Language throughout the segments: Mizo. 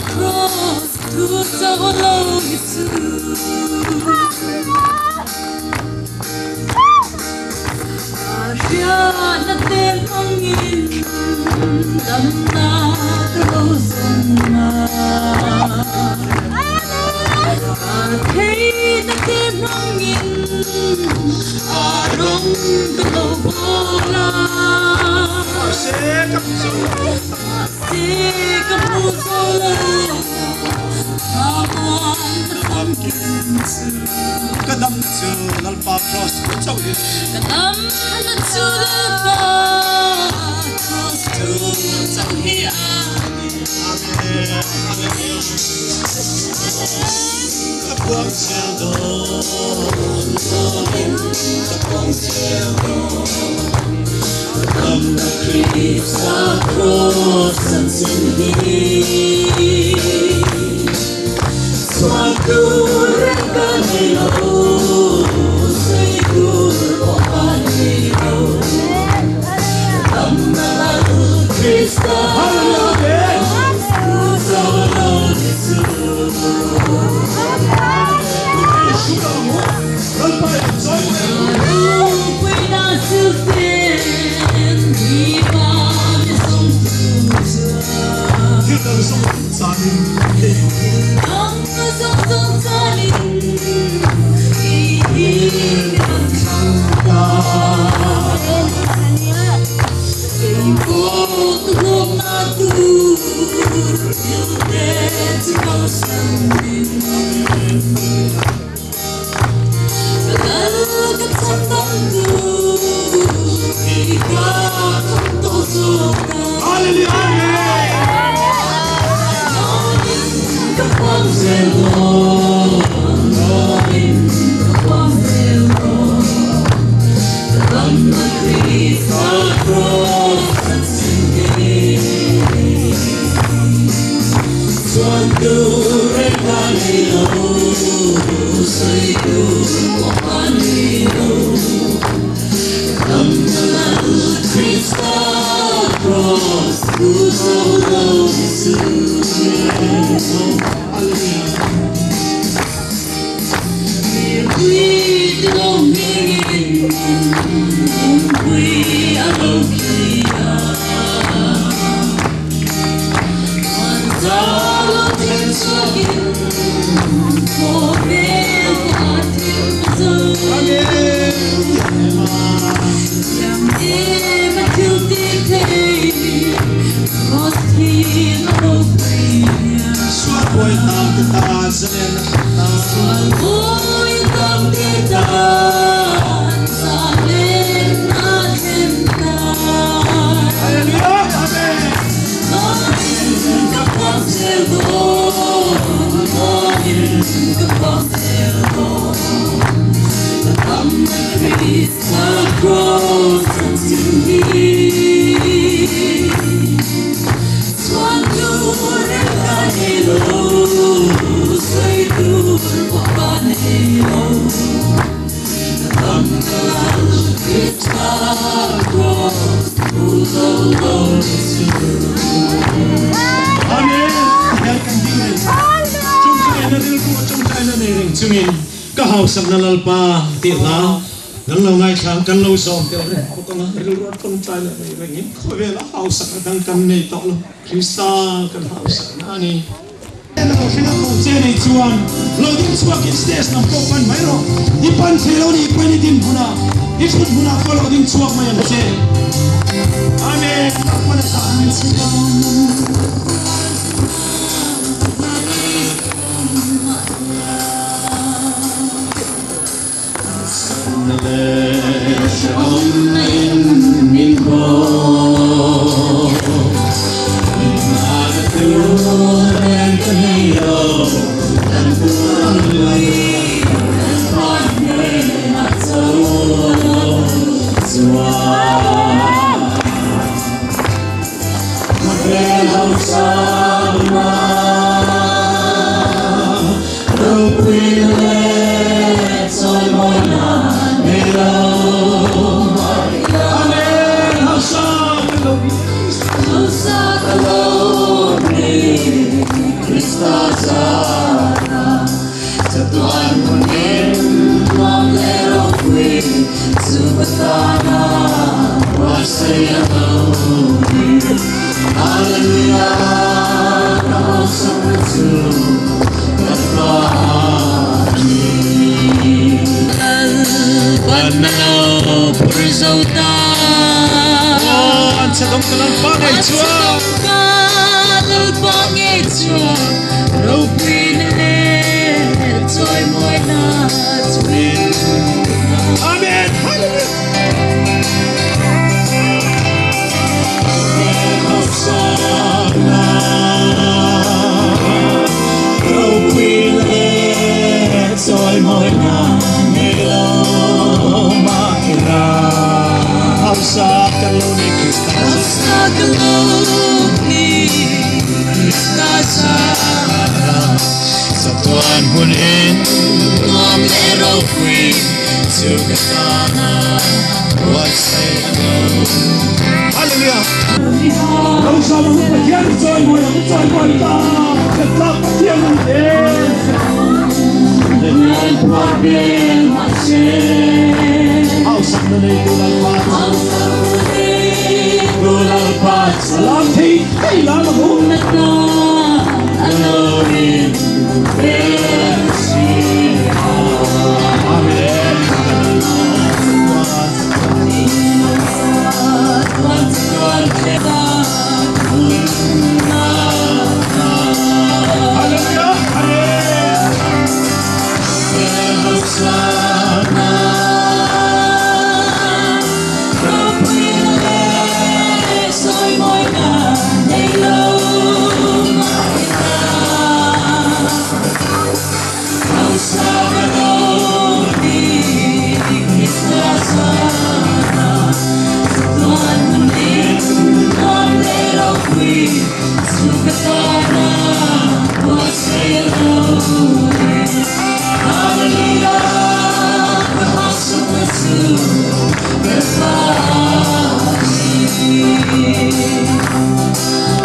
Cross thu cho lo hi chu. A hriatna te hmangin damna ka lo zawng a. A theihna te hmangin a rawng ka lo bawl a. Mahse ka hmu. Ka dam chu Lalpa Cross thu chauh hi. Ka dam chu Lalpa Cross thu chauh hi a ni. Amen. Ka puang zel dawn, ka puang zel dawn. Amen. Hian kan ding reng. Tawngtaina rilru a tawngtaina nei reng chungin ka hausakna Lalpa tih hla kan lo ngaithla kan lo zawm tel reng bawk anga rilru a tawngtaina nei rengin khawvel a hausakna dang kan nei tawh lo Krista kan hausakna a ni. Lo hring a ko che nei chuan lo ding chhuakin stage lam pawh pan mai rawh. I pan thei lo nih pawhin i din hunah i thut hunah pawh lo ding chhuak mai ang che. Amen. Lalpan a tah mai che. Amen. Hallelujah. Tuan hun in nuam le ropui chu ka tana what say Hallelujah. Lo sa mo Pathian choi mo ang choi mo ta ka ta Pathian ni Au sak na nei tu lal pa Salam thei thei la ma hu Amen.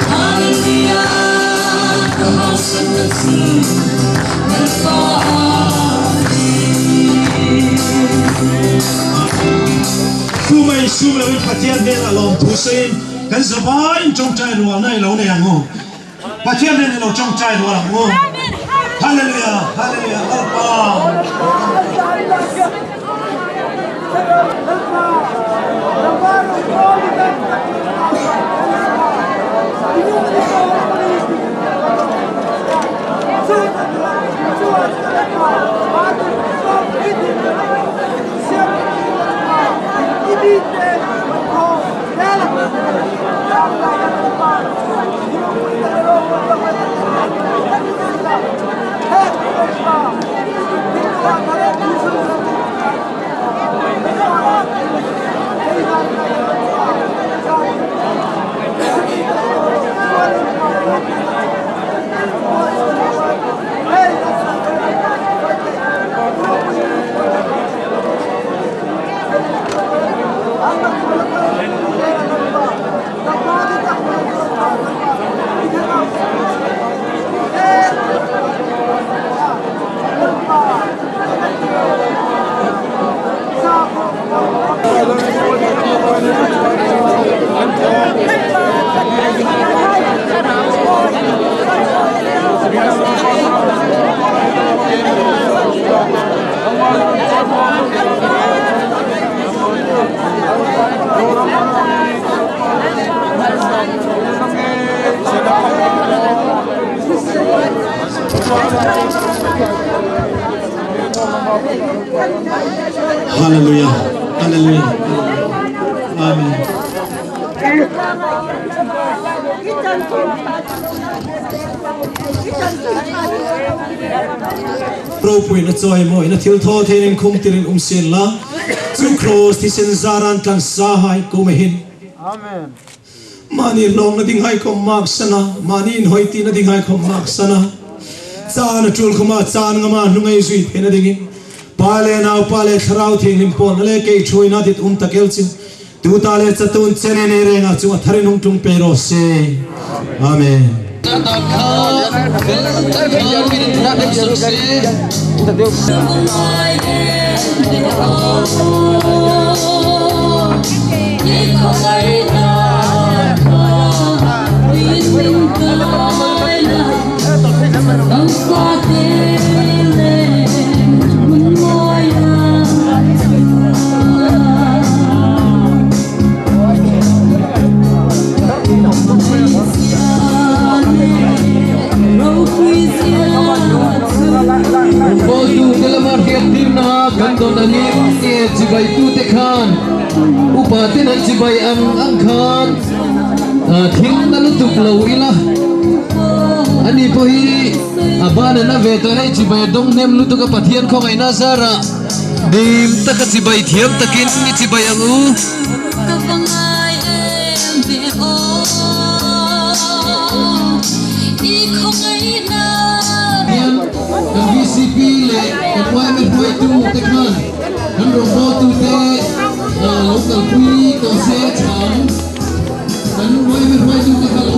Hallelujah. Amen. Tumai sum lo in Pathian nen a lawm thu sawiin kan zavaiin tawngtai rual na i lo nei ang u. Pathian nen i lo tawngtai rual ang u. Hallelujah, hallelujah, Lalpa. Hallelujah. Hallelujah. Amen. Ropui na chawi mawi na thil thaw thein in khum tirin um sin la chu cross thisen zaran tlan sa hai ko me hin. Amen. Mani hlawng na ding hai kom mak sana mani in hoi ti na ding hai kom mak sana chan a tul khuma chan ngama hnungai zui the na dingin pa le nau pa le thlarau thianghlim pawl na le kei thui na dit um takel chin tu ta le chatun chene ne renga chu a tharin hung tung pe ro se. Amen. Rawngbawltute lama hriattirna kan dawn angin nge chibaitute khan upa ten an chibai ang ang khan thing na lutuk lo ila. Ani pawh hi a ban a na ve tawh hei chibai a dawng hnem lutuk a Pathian khawngaihna zarah dim taka chibai thiam takin i chibai ang u. Hian kan VCP leh kan yma hruaitu te khan kan rawngbawltu te lo kalpui tawh se chhang kan yma hruaitu te kha lo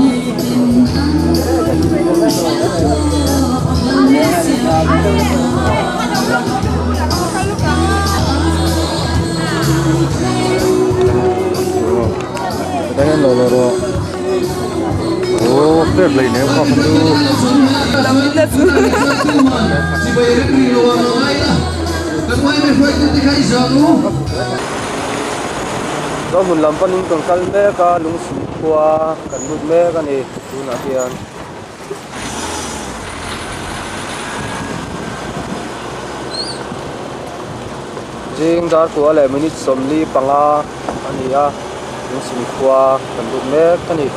Zohmun lam panin kan kal mek a lungsum khua kan lut mek a ni tunah hian. Zing dar kua leh minute 45 a ni a lungsum khua kan lut mek a ni.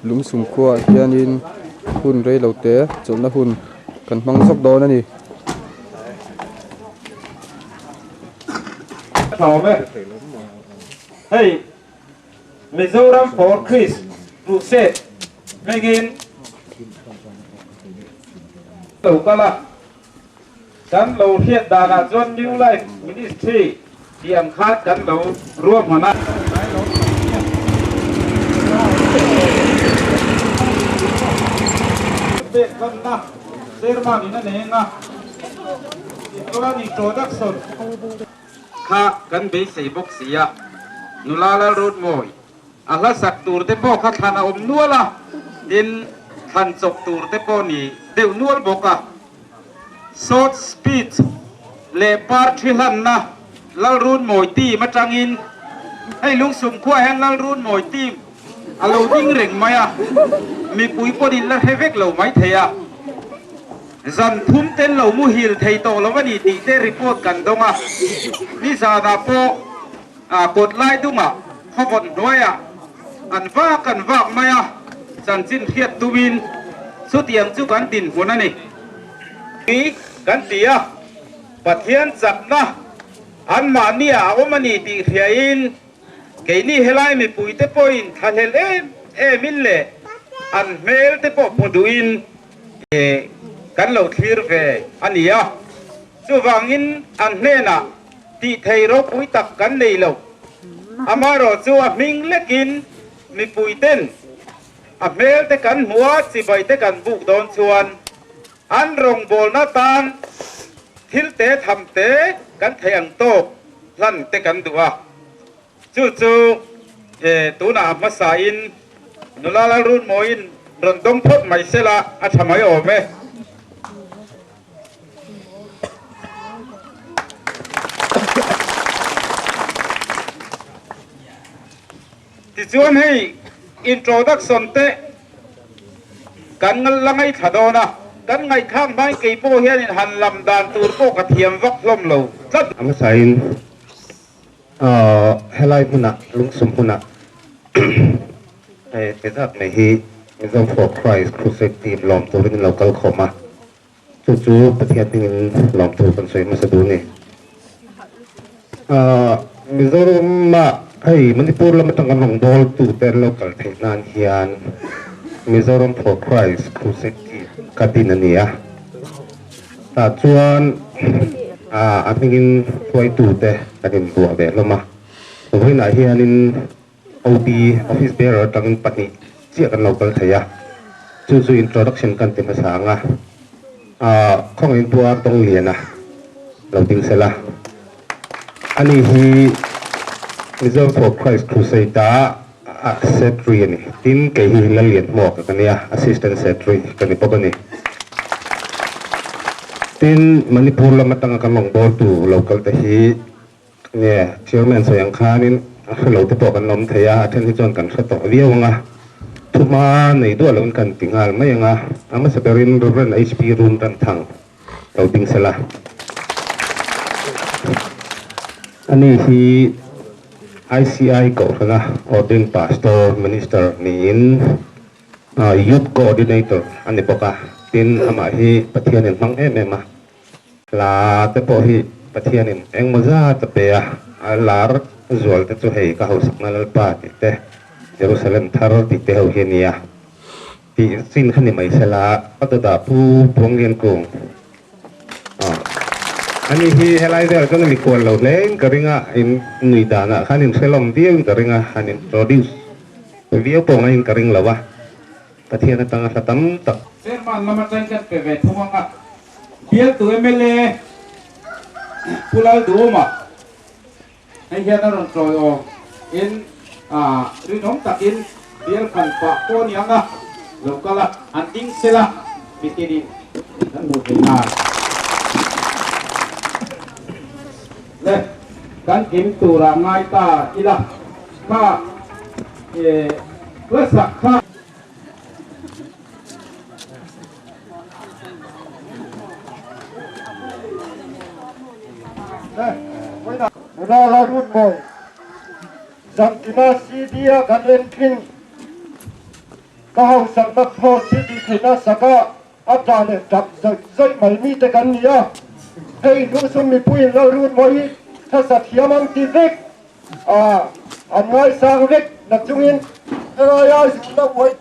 Lungsum khuaah hianin hun reilo te chawlhna hun kan hmang zawk dawn a ni. Hei Mizoram for Christ Crusade hmangin lo kal a, kan lo hriat danah chuan New Life Ministry tih ang khan kan lo ruahman a. Pek hlanna Chairman in a nei anga tichuan introduction kha kan beisei bawk si a, nula Lalrutmawi a hla sak tur te pawh kha thlan a awm nual a, tin thlan chawp tur te pawh ni deuh nual bawk a. Short speech leh parthi hlanna Lalrunmawi team atangin hei lungsum khuaah hian Lalrunmawi team a lo ding reng mai a, mipui pawhin la hre vek lo mai thei a, zan thum ten lo muhil thei tawh lo a ni tih te report kan dawng a, nizanah pawh kawt lai dungah khawvawt hnuaiah an vak an vak mai a, chanchin hriat tumin chutiang chu kan dinhmun a ni. Kan ti a, Pathian chakna anmahniah a awm a ni tih hriain Keini helai mipuite pawhin thlahlel em emin leh an hmel te pawh hmu duhin kan lo thlir ve a ni a. Chuvangin an hnenah tih thei ropui tak kan nei lo. Amaherawh chu a hming lekin mipuiten a hmel te kan hmu a, chibai te kan buk dawn chuan an rawngbawlna tan thil te tham te kan theih ang tawk hlan te kan duh a, chu chu tunah a hmasain nula Lalrunmawiin rawn dawng phawt mai sela a tha mai awm e. Tichuan hei introduction te kan la ngaithla dawn a, kan ngaihthlak hmain kei pawh hianin han lam dan tur pawh ka thiam vak hlawm lo tlat. A hmasain helai hmunah lungsum hmunah he zat mai hi Mizo for Christ Crusade team lawm turin an lo kal khawm a, chu chu Pathian hmingin lawm tur kan sawi hmasa duh a ni. Mizoramah hei Manipur lam atanga rawngbawltu te an lo kal theih nan hian Mizoram for Christ Crusade tih ka din a ni a. Tah chuan a hmingin hruaitu te kan inbuah ve hlawm a. Vawiinah hianin OB, Office Bearer atangin pahnih chiah kan lo kal thei a. Chu chu introduction kan ti hmasa ang a. Khawngaih in Pu Ar Tawngliana. Lo ding sela. Ani hi Mizo for Christ Crusade a Secretary a ni. Tin, kei hi Lallianhmuaka ka nia, Assistant Secretary ka ni bawk a ni. Tin, Manipur lam atanga kan rawngbawltu lo kal te hi nge Chairman sawi ang khanin a hre lo te pawh kan awm thei a, a then hi chuan kan hre tawh viau ang a, thuma nei duah loin kan ti nghal mai ang a, a hmasa berin Rev. HP Runranthang lo ding sela. Ani hi ICI Kohhrana Ordained Pastor Minister niin Youth Coordinator a ni bawk a, tin amah hi Pathianin hmang em em a, hla te pawh hi Pathianin engmaw zat a pe a, a lar zual te chu hei ka hausakna Lalpa tih te, Jerusalem thar tih te ho hi a ni a. Tih chin kha ni mai sela, a dawtah Pu Buangliankung ani hi helai velah chuan a mikhual lo hle in ka ring a, in nui danah khan in hrelawm viau in ka ring a, han introduce viau pawh ngaiin ka ring lo a, Pathian atanga hla tam tak. Chairman lama tangkat pe ve thung anga bialtu mla Pu Lalduhawma Hei hian a rawn tawi awm in rinawm takin bial khan pah pawh a ni ang a, lo kal a, an ding sel a, mitinin kan hmuh theih nan. Le, kan kim turah ngai ta ila, kha hlasak kha. Nula rut mawi Zangkima CD a kan en thin ka hausakna thaw CD theihna saka a tah leh tap zawih zawih mai mite kan ni a, hei Lungsum mipuiin Lalrut mawi hi thasa thiam ang ti vek a an ngaisang vek na chungin helaia zirna uai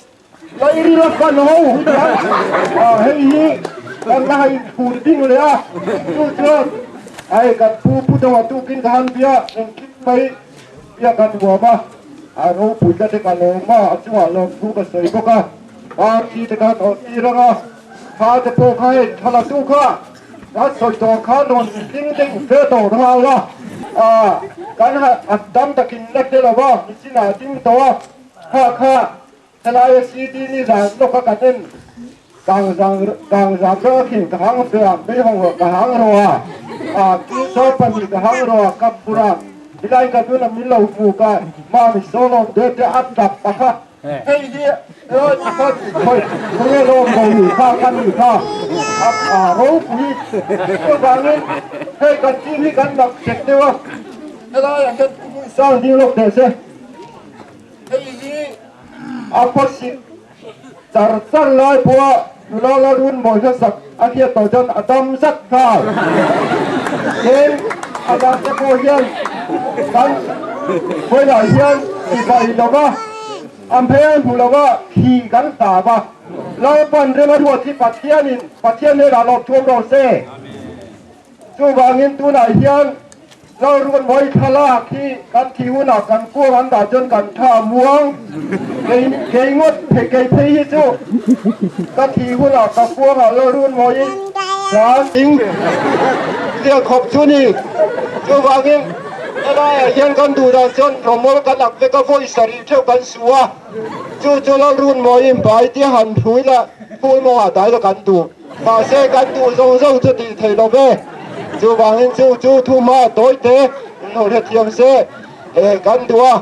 Lairil a fan ho hun a, hei hi kan la in phur ding leh a, chu chuan hei kan pu pu deuh a tukin ka han bia engkim mai bia kan huam a, a ropui ka te ka lawm a, a chungah lawmthu ka sawi bawk a, party te khan awh tir ang a, kha te pawh kha hei thla tu kha kan sawi tawh khan rawn tling deuh ve tawh nghal a, kan dam takin la tel lo va, nichinah ding tawh a, kha kha. Helaia CD ni zan lawka kan en kang zang kang zam reuh a khin ka hang ve ang beihawng rawh ka hang rawh a a ki sawr pahnih ka hang rawh a ka phur a helai ka tuna min lo hmu ka mami sawlawm deuh te a tap a kha hei hi khawi khawnge lawm bo ni kha ka ni kha a a ropui chuvangin hei kan team hi kan mak tek deuh a helaiah hian sang ding lawk teh se. Hei hi a khawsik char char lai pawha nula la run mawi hmasak a hriat tawh chuan a dam zat nghal. Tin, a dang te pawh hian kan khawilah hian sipai lova a hmel hmu lova khi kan hlau a, Lalpan rem a ruat hi Pathianin Pathian hnenah lawmthuam rawh se. Chuvangin tunah hian Lalruat mawi thlalak hi kan thih hunah kan kuang an dah chuan kan tha a muang. Kei kei ngawt phei kei phei hi chu ka thih hunah ka kuangah Lalruat mawi tlan ding ziah khawp chu ni. Chuvangin helaiah hian kan duh dan chuan rawmawl kan ak vek a, vawi sarih theuh kan su a. Chu chu Lalruat mawiin bai tia han hrui la phul mawngah dai la kan duh. Mahse kan duh zawng zawng chu tih theih lo ve. Chuvangin chu chu thu hma tawi te in lo hrethiam se eh kan duh a.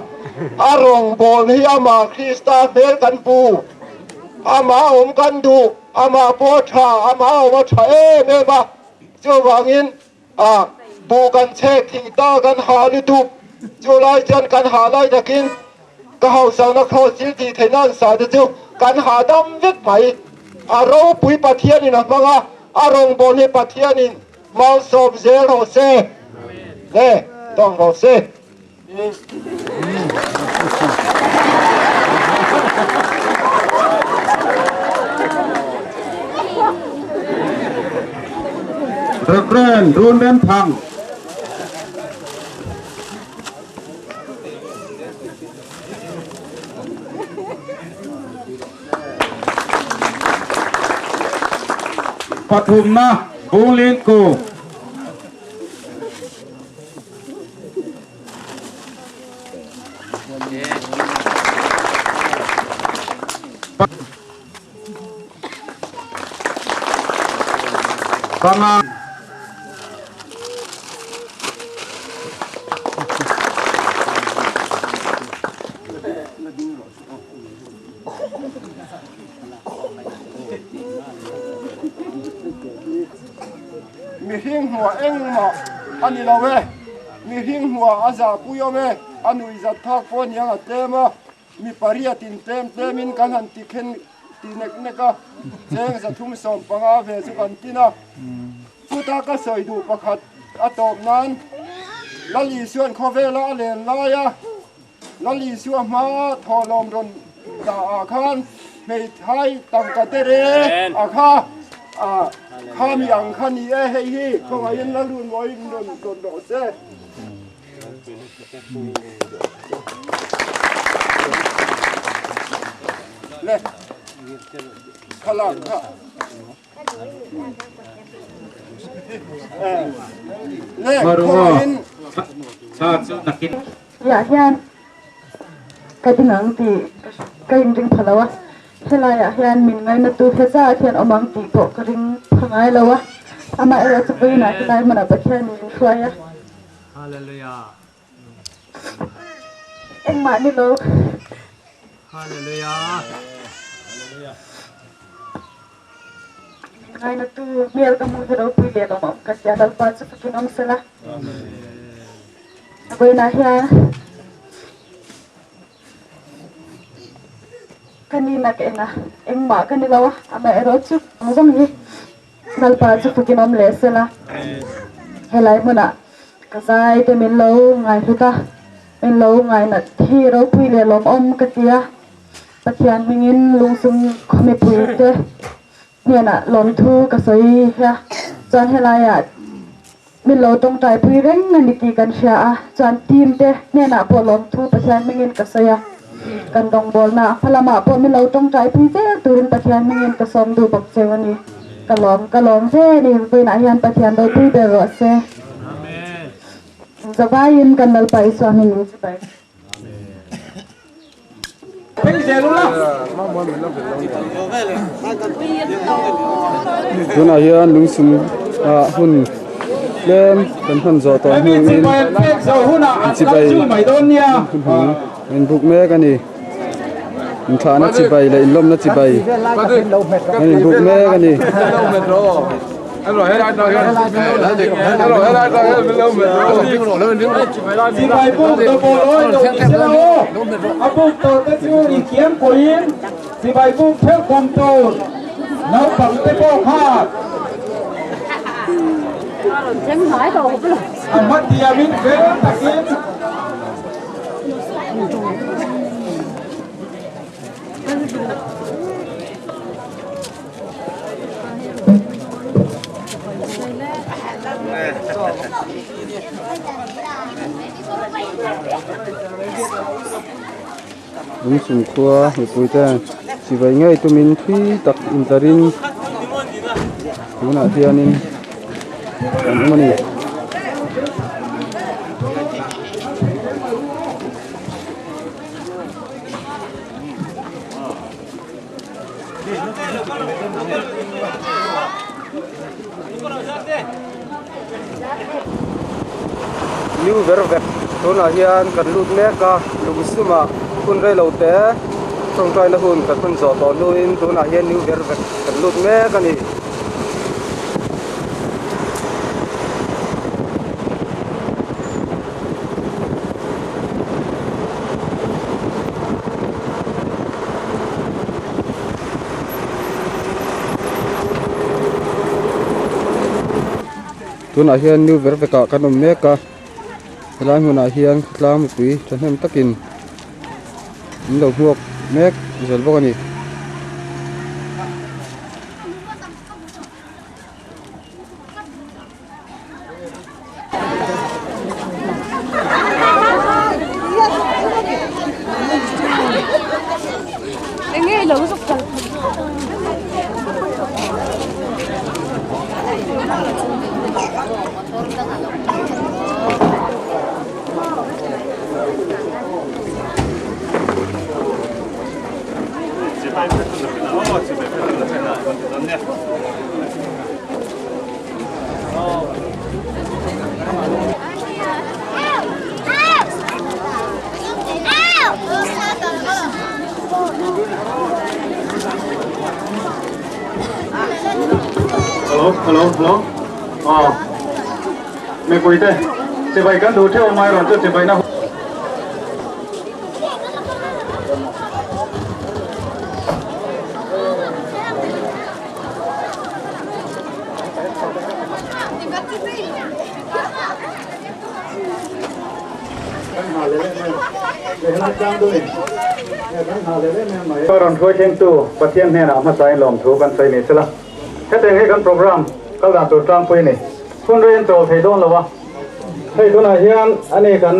A rawngbâwl hi amah Krista hmel kan pu. Amah awm kan duh, amah pawh a tha, amah awm a tha em em a. Chuvangin a buh kan chhek thing ta kan ha lutuk. Chu lai chuan kan ha lai takin Ka hausakna khaw thil tih theihna an sa te chu kan hahdam vek mai. A ropui Pathianin a hmang a, a rawngbâwl hi Pathianin malsawm zel rawh se. Le tawng rawh se. Reverend Runremthang. Pathumna Bunglin Ku. Panga. Mihring hmuah engmah a ni lo e, mihring hmuah a zahpui awm e, a nuihzat phak pawh niang a tlem a, mi pariatin tlem tlemin kan han ti khen ti nek nek a, cheng 315 ve chu kan tin a. Chuta ka sawi duh pakhat a tawp nan Lal Isuan khawvela a len lai a, Lal Isua hmaa thawhlawm rawn dah ah khan hmeithai tangka te re a kha a kha mi ang kha ni e, hei hi khawngaihin Lalrunmawiin rawn rawn rawh se. Le thlalak kha. Le khawngaihin. Iah hian ka ding ang tih ka inring pha lo a, helaiah hian min ngainatu hla zat hian awm ang tih pawh ka ring pha ngai lo a, amaherawh chu vawiinah helai hmunah Pathian in min hruai a. Hallelujah. Engmah ni lo. Hallelujah. Min ngainatu hmel ka hmuh hi ropui leh lawm awm ka tia Lalpa chu fakin awm sela. Vawiinah hian ka nihna ka en a, engmah ka ni lo a, amaherawh chu ang zawng hi Lalpa chu fakin awm leh sela. Helai hmunah ka zai te min lo ngaihhlut a, min lo ngainat hi ropui leh lawmawm ka ti a, Pathian hmingin lungsum khaw mipui te hnenah lawmthu ka sawi a, chuan helaiah min lo tawngtai pui reng a ni tih kan hria a, chuan team te hnenah pawh lawmthu Pathian hmingin ka sawi a, kan rawngbawlna hma lamah pawh min lo tawngtai pui zel turin Pathian hmingin ka sawm duh bawk cheu a ni. Ka lawm ka lawm ve a ni, vawiinah hian Pathian ropui ber rawh se. Zavaiin kan Lalpa Isua hmingin chibai. Tunah hian lungsum ah hun tlem kan hman zawh tawh hnuin chibai an buk mek a ni inthlahna chibai leh inlawmna chibai an inbuk mek a ni. Chibai buk to bol oi lo ni sela aw a buk to te chu inthiam pawhin chibai buk theuh kum tur naupang te pawh kha a hmatiamin fel takin Lungsum khua mipui te chibai ngei tumin thui tak intlarin tunah hianin an awm a ni. New ber vek tunah hian kan lut mek a lungsumah hun rei lo te tawngtaina hun kan hman zawh tawh hnuin tunah hian new ber vek kan lut mek a ni. Tunah hian new ber vekah kan awm mek a helai hmunah hian khawtlang mipui thahnem takin an lo hmuak mek zel bawk a ni. Hello, hello, hello. Aw. Mipui te, chibai kan duh theuh mai rawn chu chibai na. Rawn hruai thlengtu Pathian hnenah hmasain lawmthu kan sawi ni sela. Hetiang hi kan program kal dan tur tlangpui a ni. Hun rei an chawl thei dawn lo a. Hei tunah hian ani kan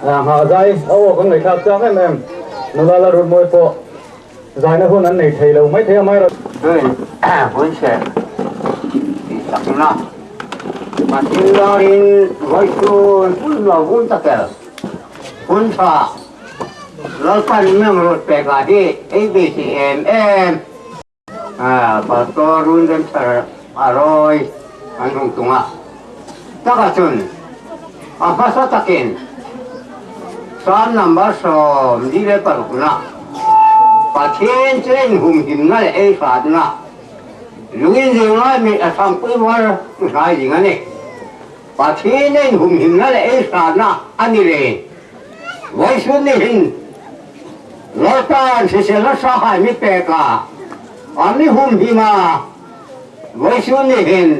nghah zai a aw kan ngaihthlak chak em em nula la rut mawi pawh zaina hun an nei thei lo mai thei a mai rawh. Hei Hunse tih sakna Pathian darin vawi chhun hun lo hun takel hun tha Lalpan meng rut pekah hi ei beisei em em. Pastor Run Remthar a rawi an hung tung a, taka chun a hmasa takin Psalm number 46 na Pathian chu inhumhimna leh eihratna lungin zinglai mit a thangpui var hnai ding a ni. Pathian inhumhimna leh eihratna a ni le. Vawisun nihin Lalpa'n hriselna hrahai mi pek a, a mi humhim a, vawisun nihin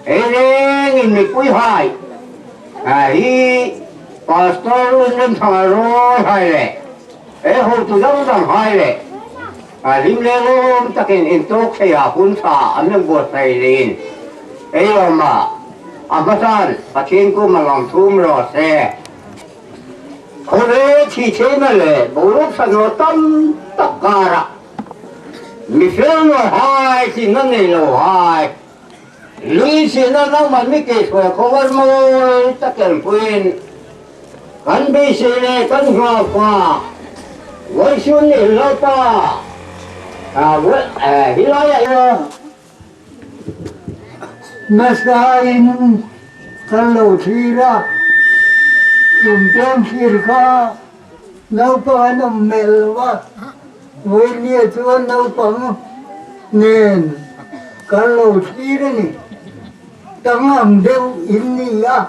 ei rengin mipui hai hi Pastor Runremthanga rawi hai leh ei hotu dang dang hai leh hlim leh lawm takin intawk thei a hun tha an lo buatsaih lehin ei lawm a, a hmasan Pathian kum a lawm thum rawh se. Khawvel thihtheihna leh boruak fanu tam tak karah mi fel lo hai tlinna nei lo hai lui chhina nangmah mi keihruai khawvar mawi takel puiin kan beisei leh kan nghaufa Vawisun nih Lalpa hilaiah Nasa in kan lo thlir a, tumteng thlir kha naupang an awm hmel lo a, vawinia chuan naupang nen kan lo thlir a ni. Tang ang deuh in ni a,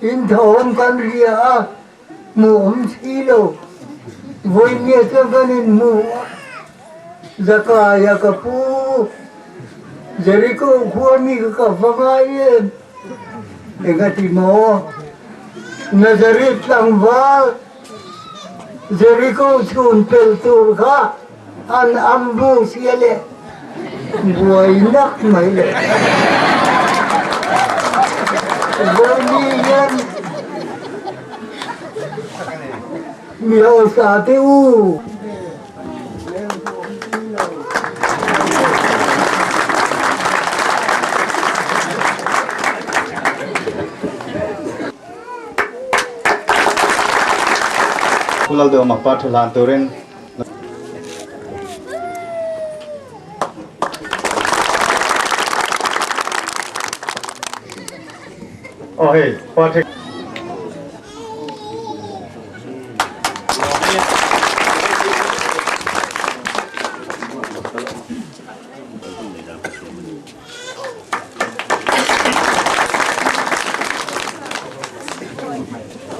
in thawm kan ria a, Hmuh awm si lo, vawinia chuan kan inhmu a, Zakaia ka pu, Jeriko khua mi ka ka va ngai em? Engati maw? Nazareth tlangval Jeriko chhun pel tur kha an ambush ia le buai nak mai le. Vawiini hian mi hausa te u. Pu Lalduhawma pa thu hlan turin Aw hei Patrick.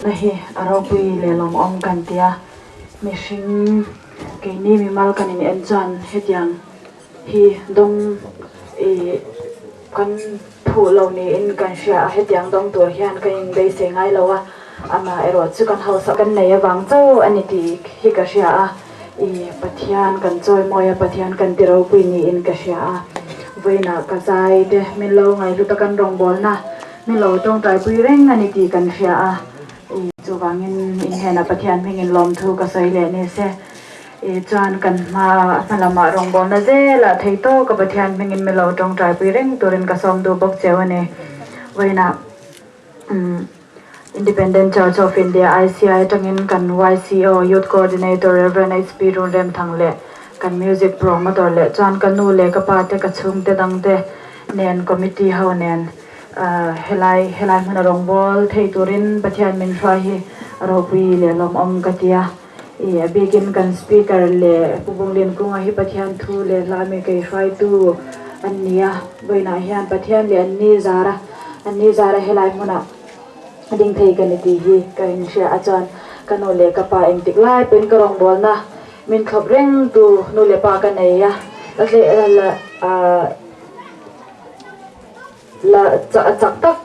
Na hi a ropui leh lawmawm kan tia. Mihring keini mimal kan in en chuan hetiang hi dawng ih kan phuh lo niin kan hria a, hetiang dawng tur hian kan in beisei ngai lo a, amah erawh chu kan hausa kan nei avang chauh a ni tih hi ka hria a, ih Pathian kan chawi mawi a, Pathian kan ti ropui niin ka hria a, vawiinah ka zai te min lo ngaihlut a kan rawngbawlna min lo tawngtaipui reng a ni tih kan hria a. Chuvangin in hnenah Pathian hmingin lawmthu ka sawi leh ni se. I chuan kan hma hma lamah rawngbawlna zelah thei tawk a Pathian hmingin mi lo tawngtaipui reng turin ka sawm duh bawk cheu a ni. Vawiinah Independent Church of India, ICI, atangin kan YCO, Youth Coordinator, Rev. HP Runremthang leh kan Music Promoter leh chuan ka nu leh ka pa te ka chhungte dangte nen committee ho nen Helai helai hmuna rawngbâwl thei turin Pathian min hruai hi a ropui leh lawmawm ka ti a. Ih a bikin kan Speaker leh Pu Bunglin Kunga hi Pathian thu leh hla mi kei hruaitu an ni a, vawiinah hian Pathian leh an ni zara an ni zara helai hmunah a ding thei ka ni tih hi ka inhria a chuan ka nu leh ka pa engtik lai pawhin ka rawngbawlna min thlawp reng tu nu leh pa ka nei a, la tle la ah la chak tak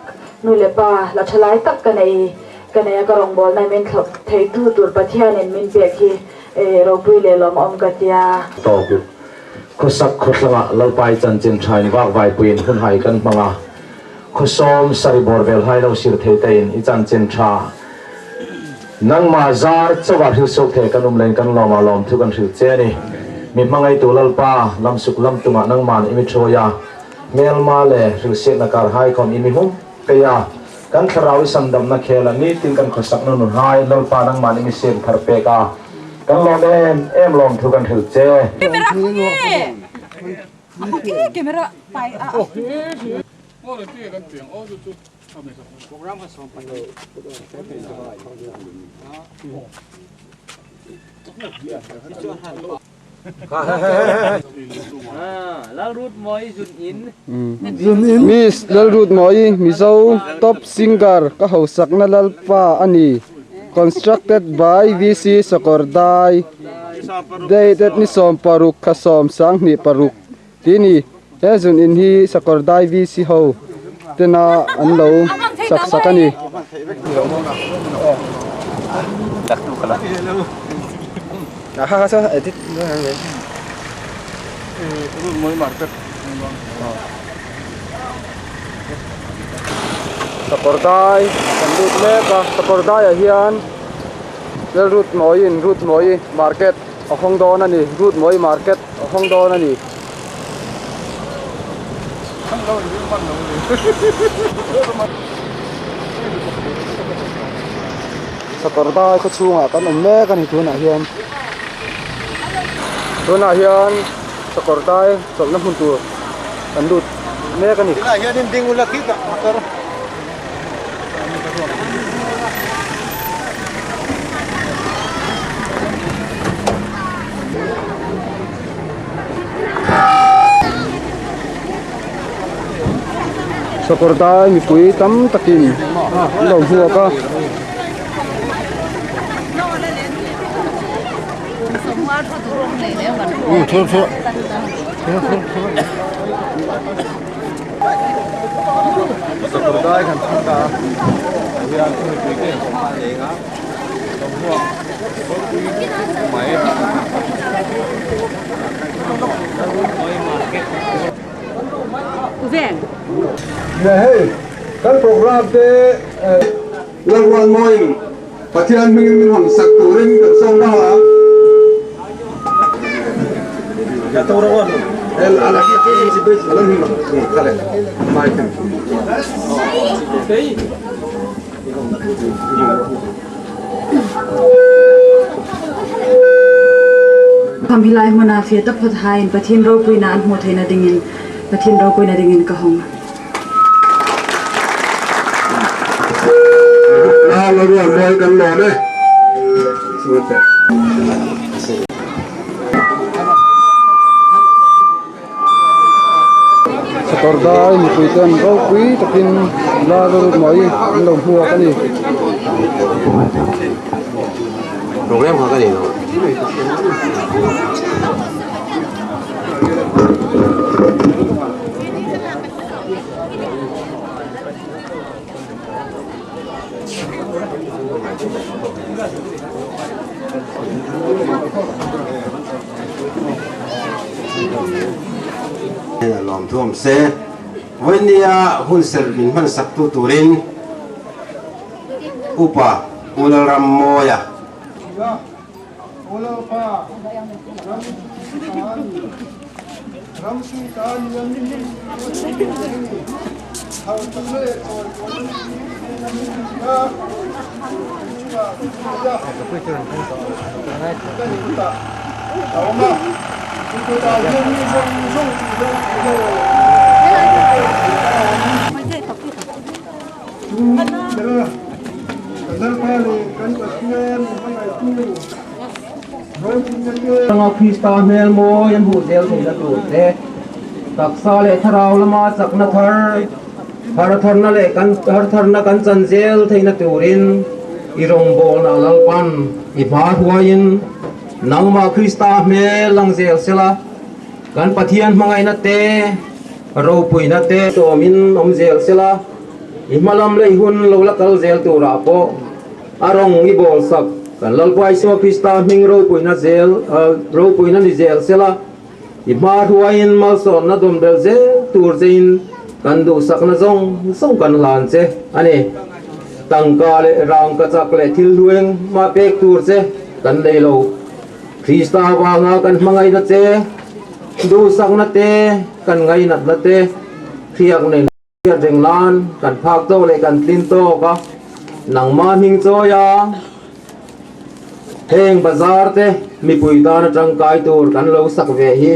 nu leh pa la tha lai tak ka nei ka nei a ka rawngbawlna min thlawp thei tu tur Pathianin min pek hi ropui leh lawmawm ka tia. Tawk khawsak khawthlangah Lalpai chanchin thain vakvaipuiin hun hai kan hmang a. Khawsawm sari bawr vel hai lo sir thei te in i chanchin tha. Nangmah zar chauh ah hril suk thei kan um lein kan lawm ah lawm thu kan hril che a ni. Mi hmangaitu Lalpa, lamsuk lamtung ah nangman i mi ṭhawi a, hmelma le hrilhsiatna kar hai khawm i mi hum pei a, kan thlarau i sandamna khel ah nitin kan khawsakna nun hai Lalpa nangman i mi siam thar pek a, kan lawm em em lawm thu kan hril che. Camera khawnge? Camera pai a. Miss Lalrutmawii Mizo Top Singer ka hausakna Lalpa a ni Constructed by VC Sakawrdai Dated ni 16 kha 76 Tih ni, he zun in hi sakawr dai VC ho tena an lo sak sak a ni. Sakawr dai kan lut mek a, sakawr daiah hian Lalrutmawiin Rutmawi market a hawng dawn a ni, Rutmawi market a hawng dawn a ni. Sakawr dai khaw chhungah kan awm mek a ni tunah hian. Tunah hian sakawr dai chawlhna hmun tur kan lut mek a ni. Sakawr dai mipui tam takin an lo hmuak a. Sakawr dai kan thleng ta a tah hian mipui te in sawm a leng a thawmhnaw mai Hei kan program te Lalrualmawiin Pathian hmingin min hawn sak turin kan sawm nghal ang. Kham hilai hmuna fia tak phawt hain Pathian ropuina an hmuh theihna dingin Pathian ropuina dingin ka hawng. Sakawr dai mipui ten ropui takin la lut mai an lo hmuak a ni. Lawm thuam se, vawinia hun serh min hman sak tu turin Upa Pu Lalrammawia. Anga Krista hmel mawi an hmuh zel theihna tur te, Taksa leh thlarau lama chakna thar, har tharna leh kan har tharna kan chan zel theihna turin i rawngbawlna Lalpan i hma hruaiin nangmah Krista hmel lang zel sela, kan Pathian hmangaihna te, ropuina te sawmin awm zel sela, i hmalam leh i hun lo la kal zel turah pawh a rawng i bawlsak kan Lalpa Isua Krista hming ropuina zel ropuina ni zel sela. I hma hruaiin malsawnna dawm bel zel tur chein kan duhsakna zawng zawng kan hlan che a ni. Tangka leh rangka chak leh thil hlueng hma pek tur che kan nei lo. Krista avanga kan hmangaihna che, duhsakna te, kan ngainatna te hriak nei. Hriat reng nan kan phak tawk leh kan tlin tawk a, nangmah hming chawi a, heng bazar te mipui tan a tangkai tur kan lo sak ve hi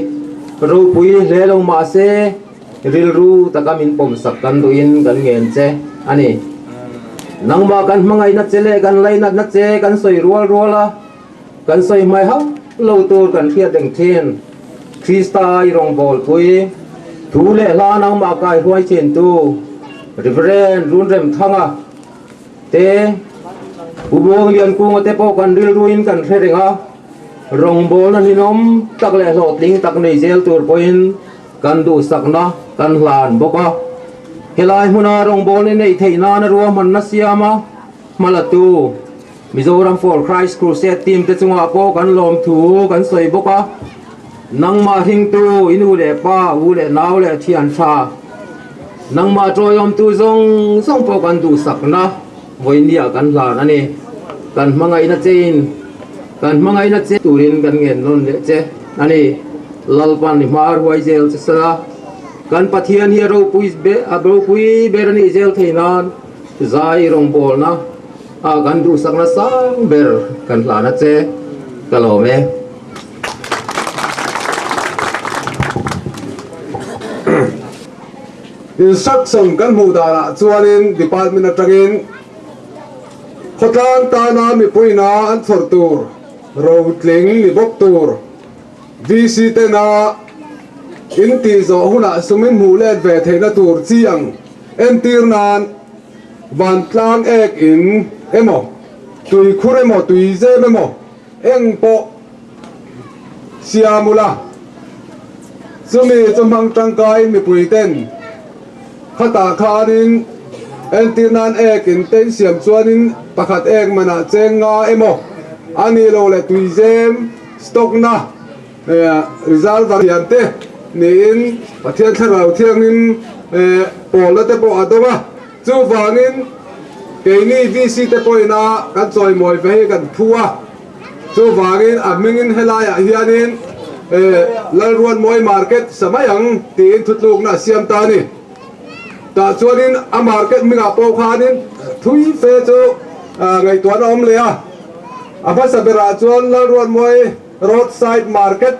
ropui hle lo mahse rilru taka min pawm sak kan duhin kan ngen che a ni. Nangmah kan hmangaihna che leh kan lainatna che kan sawi rual rual a, kan sawi hmai hauh lo tur kan hriat reng thin. Krista i rawngbawlpui thu leh hla nangmah kai hruai thintu Reverend Runremthanga te, Pu Buangliankunga te pawh kan rilruin kan hre reng a, rawngbawlna ninawm tak leh hlawhtling tak nei zel tur pawhin kan duhsakna kan hlan bawk a. Helai hmuna rawngbawlna neih theih nana ruahmanna siama hmalatu Mizoram For Christ Crusade team te chungah pawh kan lawmthu kan sawi bawk a, nangmah hringtu i nu leh pa, u leh nau leh thian tha, nangmah tawiawmtu zawng zawng pawh kan duhsakna vawinia kan hlan a ni. Kan hmangaihna chein kan hmangaihna che turin kan ngen nawn leh che a ni. Lalpan i hma ruai zel che sela, kan Pathian hi a ropui a ropui ber a nih zel thei nan zai rawngbawlna, A kan duhsakna sang ber kan hlan a che, ka lawm e. Instruction kan hmuh danah chuanin department atangin khawtlang tana mipuina an chhawr tur rotling ni bawk tur VC tena in tih zawh hunah sumin hmuh let ve theihna tur chi ang entir nan Vantlang ek in emaw, tuikhur emaw, tuizem emaw eng pawh siam ula, chumi chu hmang tangkaiin mipui ten khatah khanin entir nan ek in te in siam chuanin pakhat ek manah cheng nga emaw a nih loh leh tuizem stock na reserve thiam te niin Pathian Thlarau Thiangin pawlna te pawh a dawng a, chuvangin keini VC te pawhina kan chawimawi ve hi kan phu a, chuvangin a hmingin helaiah hianin Lalruanmawi Market sa mai ang tiin thutlukna a siam ta a ni. Tah chuanin a market hmingah pawh khanin thui fe chu ngaihtuahna a awm leh a, a hmasa berah chuan Lalruanmawi Road side market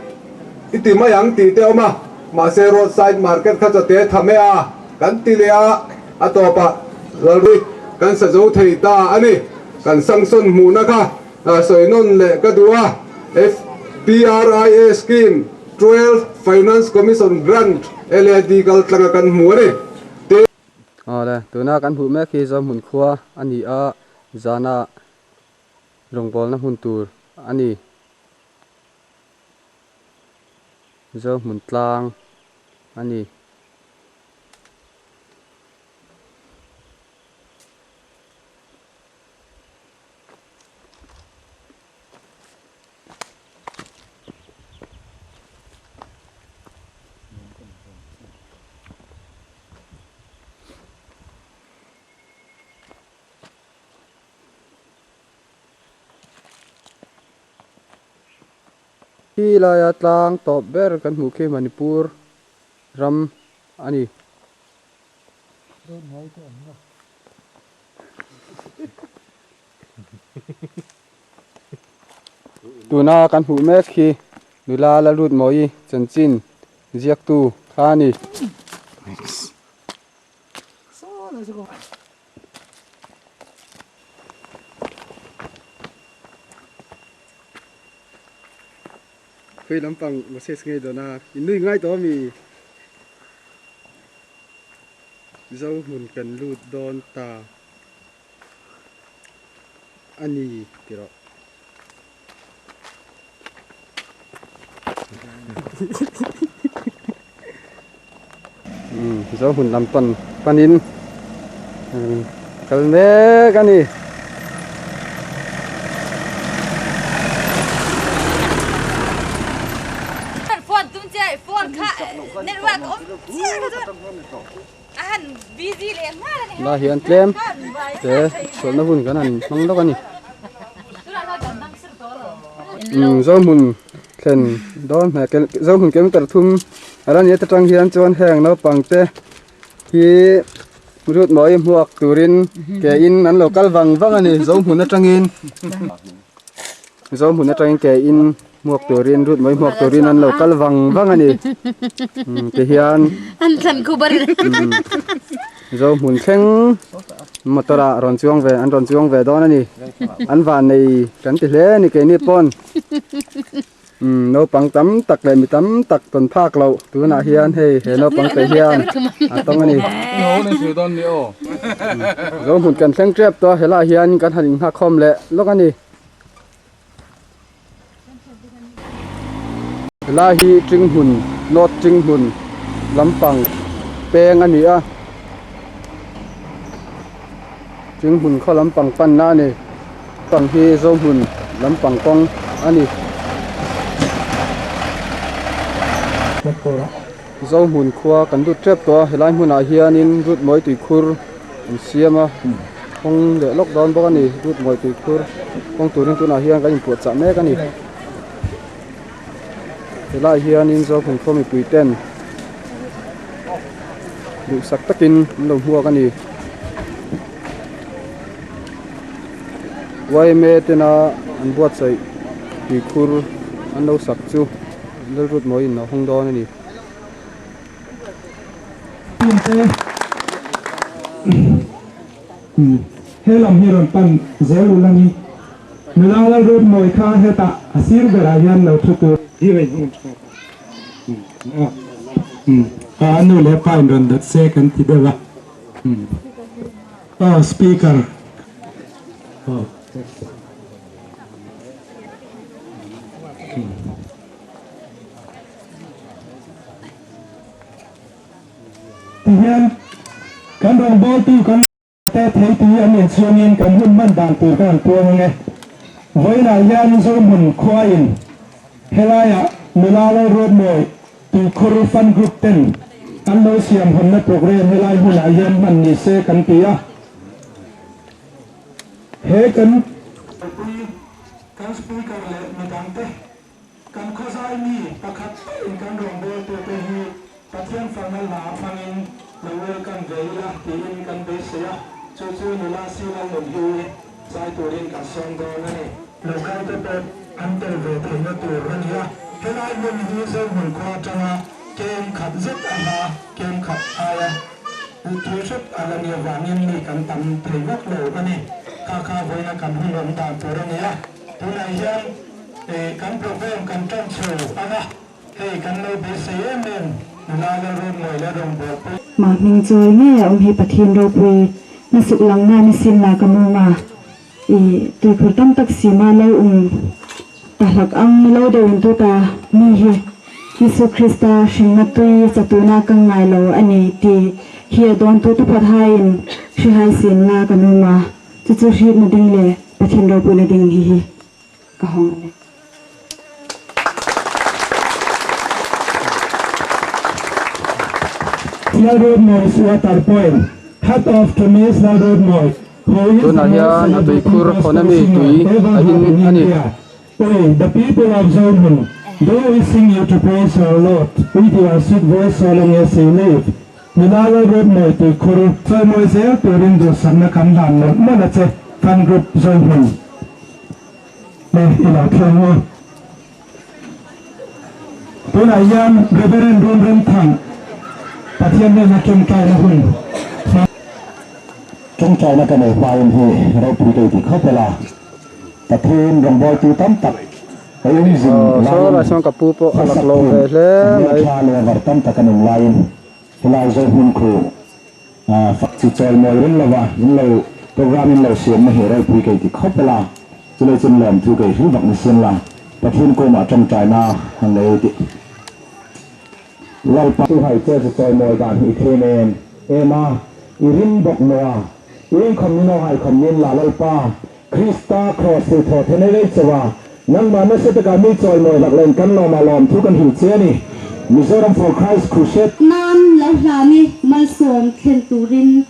i ti mai ang tih te awm a, mahse road side market kha chawte tham e a kan ti leh a, a tawpah lalri kan sa zo thei ta a ni. Kan sanction hmuhna kha sawi nawn leh ka duh a, FPRIA scheme 12 Finance Commission Grant LAD kal tlanga kan hmu a ni. Tin. Awle, tuna kan hmuh mek hi Zohmun khua a ni a, zana Rawngbawlna hmun tur a ni. Zohmun tlang a ni. Khi laia tlang tawp ber kan hmuh khi Manipur ram a ni. Tuna kan hmuh mek hi nula Lalrutmawii chanchin ziaktu kha a ni. Khawi lampang message ngei dawn a, in nui ngai tawh ami? Zohmun kan lut dawn ta a ni ti rawh. Zohmun lam pan panin kal mek a ni. Lai hian tlem te chawlhna hun kan han hmang lawk a ni. Zohmun thlen dawn hmel Zohmun kilometer thum a la ni a ta tang hian chuan heng naupang te hi rut mawi hmuak turin ke in an lo kal vang vang a ni Zohmun atangin Zohmun atangin ke in. Hmuak turin rut mai hmuak turin an lo kal vang vang a ni. Ti hian an thlan khu bar Zo hmun thleng motor ah rawn chuang ve an rawn chuang ve dawn a ni. An van nei kan ti hle a ni keini pawn. Naupang tam tak leh mi tam tak tawn phak loh tunah hian hei he naupang te hian a tawng a ni. Zo hmun kan thleng tep tawh a helaiah hian kan han innghakhawm leh lawk a ni. Helai hi Tinghmun North Tinghmun lampang peng a ni a Tinghmun khaw lampang panna a ni pang hi Zohmun lampang kawng a ni. Zohmun khua kan lut tep tawh a helai hmunah hianin Rutmawi tuikhur an siam a. Kawng leh lawk dawn bawk a ni lut mawi tui khur kawng turin tunah hian kan inpuahchah mek a ni helaiah hianin Zokhum khaw mipui ten duhsak takin an lo hmuak a ni yma tena an buatsaih tui khur an lo sak chu lalrut mawiin a hawng dawn a ni. He lam hi rawn pan zel ul a ni. Nula Lalruatmawi kha hetah a sir berah hian lo thu tur. A nu leh pa in rawn dawt se kan ti deuh a. Aw speaker. Aw. Tihian kan rawngbawltu kan te thei tui an inchhungin kan hun hman dan tur ka han puang ang e. Vawiinah hian Zohmun khuain helaiah nula Lalruatmawi Tuikhur Fun Group ten an lo siam hawnna programme helai hmunah hian hman ni se kan ti a. He kan Kan Speaker leh midangte Kan khawzai mi pakhat pawhin kan rawngbawltute hi Pathian farna hla hmangin lo welcome ve ila tiin kan beisei a, chu chu nula Sila Nunhlui zai turin kan sawm dawn a ni. Local te pawh an tel ve theihna tur a ni a, helai hmun hi Zohmun khua atanga kem khat zet a hla kem khat aia thui hrep a la ni avangin mi kan tam thei vak lo a ni. Kha kha vawiina kan hun awm dan tur a ni a, tunah hian Kan program kan tan chho ang a, hei kan lo beisei em em nula Lalruatmawi leh rawngbawlpui. Mah hming chawi ngei a awm hi Pathian ropui na suk lang na ni sin la ka mum a i tuikhur tam tak si ma lo um ta hlak ang ni lo deuh in tu ta mi hi Jesuh Krista hringna tui chatuna ka ngai lo a ni ti hi a dawn tu tu phat hai in hri hai sin la ka mum a chu chu hrit na ding le Pathian ropui na ding hi hi. Ka hawng a ni. Lalruatmawi Swatar Point, Hat off to Miss Lalruatmawi, who is the Tunah most hian a celebrated tuikhur gospel khawn ami singer tui ever a had in in a ni. India. Oi, the people of Zohmun, do we sing you to praise our Lord with your sweet voice so long as you live. Nula Lalruatmawi tuikhur chawimawi zel turin duhsakna kan hlan mawlh mawlh a che, Fan Group Zohmun. Le i lo thleng u. Tunah hian Reverend Runrem Thang Pathian hnena tawngtaina hun hmang. Tawngtaina ka nei hmain hi ropui deuh ti khawp ela, Pathian rawngbawltu tam tak ei um zin Saw laiin lai sawn ka pu pawh a hmasak lak lo hun ve hle mai. hmeltha leh var tam tak an awm laiin helai Zohmun khu. Fak chi chawi mawi reng lova in lo program in lo siamna hi ropui kei ti khawp ela, chulai chuan lawmthu kei hrilh vak ni siam la, Pathian kawmah tawngtaina han nei tih. Lalpa chu hai che chu chawi mawi dan hi i them em em a, i rim bawk noa, i rinkhawm ni no haikhawm nin la Lalpa, Krista kraws hi thaw the nei rei chauh a, nangmah nasa taka mi chawimawi hlak len kan lawmah lawmthu kan hrilh che a ni. Mizoram for Christ Crusade. Nan lo hlani malsawm thlen turin.